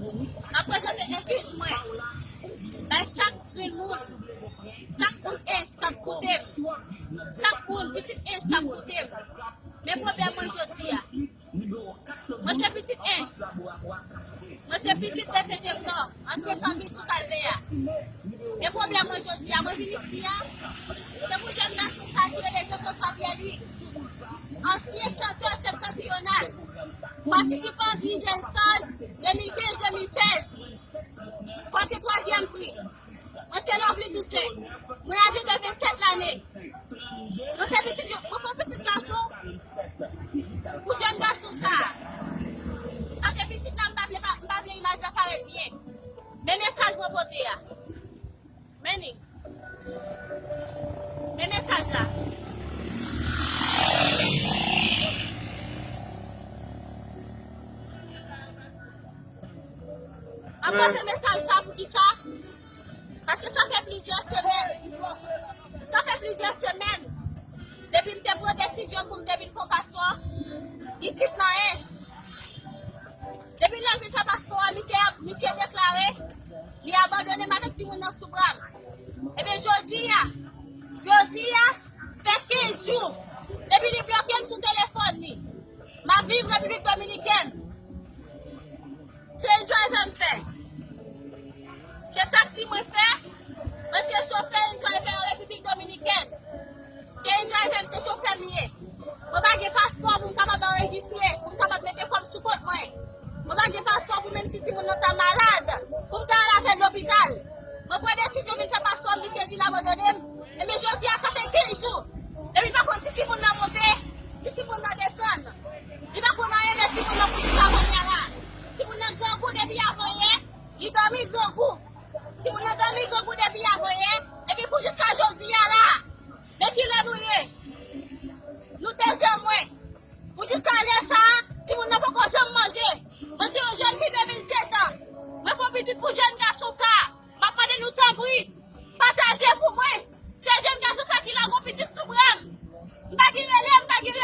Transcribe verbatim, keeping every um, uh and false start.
M ap prezante eskiz mwen bay chak grenn moun, chak moun Ench k ap koute m, chak moun pitit Ench k ap koute m. Men pwoblèm mwen jodi a, mwen se pitit Ench. Mwen se pitit Defendeknò, ansyen kanbis sou Kalvè a. Men pwoblèm mwen jodi a, mwen vin isi a, se pou jèn gason sa ki rele Jean Claude Fabien Louis, ansyen chantè septantriyonal, patisipan Dizel Stars de mil kenz de mil sèz, pote twazyèm pri. Mwen se Lovely Toussaint. Mwen aje de vennsèt lane. Mwen fè pitit, mwen fè pitit gason pou jèn gason sa a. Sa fè pitit la, m pa vle, m pa vle imaj la parèt byen. Men mesaj mwen pote a. Men li. Men mesaj la. M ap pote mesaj sa pou kisa? Paske sa fè plizyè semèn. Sa fè plizyè semèn depi m te pran desizyon pou m te vin fè yon paspò isit nan Ench. Depi lè m vin fè paspò a, misye, misye deklare li abandone m avèk timoun nan sou bra m. Ebyen, jodi a, jodi a, fè kenz jou depi li bloke m sou telefòn li. M ap viv Repiblik Dominikèn. Se driver m fè. Se taksi mwen fè. Mwen se chofè driver an Repiblik Dominikèn. Se driver m, se chofè m ye. Mwen pa gen paspò pou m kapab anrejistre, pou m kapab mete kò m sou kont mwen. Mwen pa gen paspò pou menm si timoun nan ta malad, pou m ta al avè l lopital. Mwen pran desizyon vin fè paspò m, misye di l abandone m. Ebyen, jodi a, sa fè kenz jou. Depi l pa konn si timoun nan monte, si timoun nan desann. Li pa konn anyen de timoun nan pou jiska kounye a la. Timoun nan grangou depi avanyè, li dòmi grangou. Timoun nan dòmi grangou depi avanyè, epi pou jiska jodi a la. Men kilè nou ye? Nou dezè mwen. Pou jiska lè sa a, timoun nan poko janm manje. Mwen se yon jèn fi de vennsèt an. Mwen fè yon pitit pou jèn gason sa a. M ap mande nou tanpri, pataje pou mwen. Se jèn gason sa ki lage yon pitit sou bra m. M pa gen rele, m pa gen